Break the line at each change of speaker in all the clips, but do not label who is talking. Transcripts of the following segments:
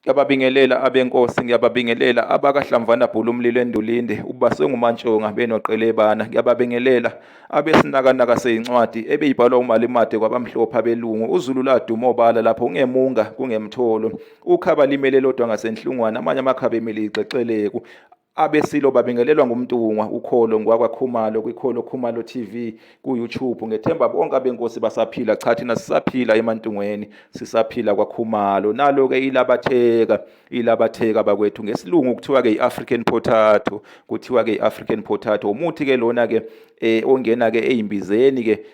Ngiyababingelela abenkosi, ngiyababingelela abakaHlamvana Bhulu umlilo endulinde, ubaswe nguMantshonga benoQelebana. Ngiyababingelela abesinakanaka seyincwadi ebeyibhalwa uMalimade kwabamhlophe abelungu. UZulu laduma obala lapho kungemunga kungemtholo. Ukhaba limele lodwa ngasenhlungwane, amanye amakhaba emile ixexeleku. Abesilo babingelelwa nguMntungwa ukholo ngwakwaKhumalo kwiKholo Khumalo TV ku-YouTube. Ngethemba bonke abenkosi basaphila. Cha thina sisaphila eMantungweni, sisaphila kwaKhumalo. Nalo-ke ilabatheka, ilabatheka bakwethu. Ngesilungu kuthiwa-ke i-African potato, kuthiwa-ke i-African potato. Umuthi-ke lona-ke ongena-ke ey'mbizeni-ke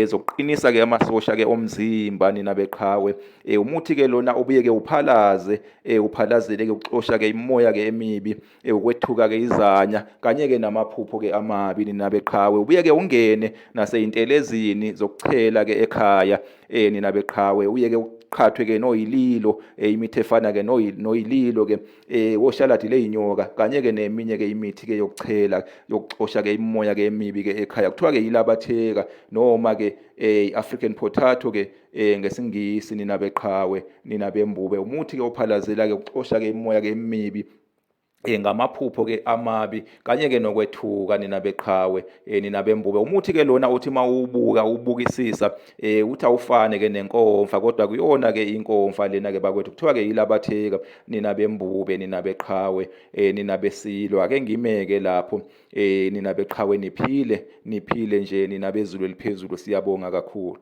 zokuqinisa-ke amasosha-ke omzimba nina beqhawe. Umuthi-ke lona obuye-ke uphalaze uphalazele ke uxosha ke imoya ke emibi ukwethuka ke izanya kanye ke namaphupho ke amabi nina beqhawe ubuye ke ungene naseyintelezini zokuchela ke ekhaya nina beqhawe uye ke uqhathwe ke noyililo imithi efana ke noyililo ke woshaladi leyinyoka kanye ke neminye ke imithi ke yokuchela yokuxosha ke imoya ke emibi ke ekhaya kuthiwa ke yilabatheka noma ke African potato ke ngesingisi nina beqhawe nina bembube umuthi ke ophalazela ke uxosha ke imoya ke emibi ngamaphupho ke amabi kanye ke nokwethuka nina beqhawe nina bembube umuthi ke lona uthi mawubuka ubukisisa uthi awufane ke nenkomfa kodwa kuyona ke inkomfa lena ke bakwethu kuthiwa ke yilabatheka nina bembube nina beqhawe nina besilo ake ngimeke lapho nina beqhawe niphile niphile nje nina bezulu eliphezulu siyabonga kakhulu.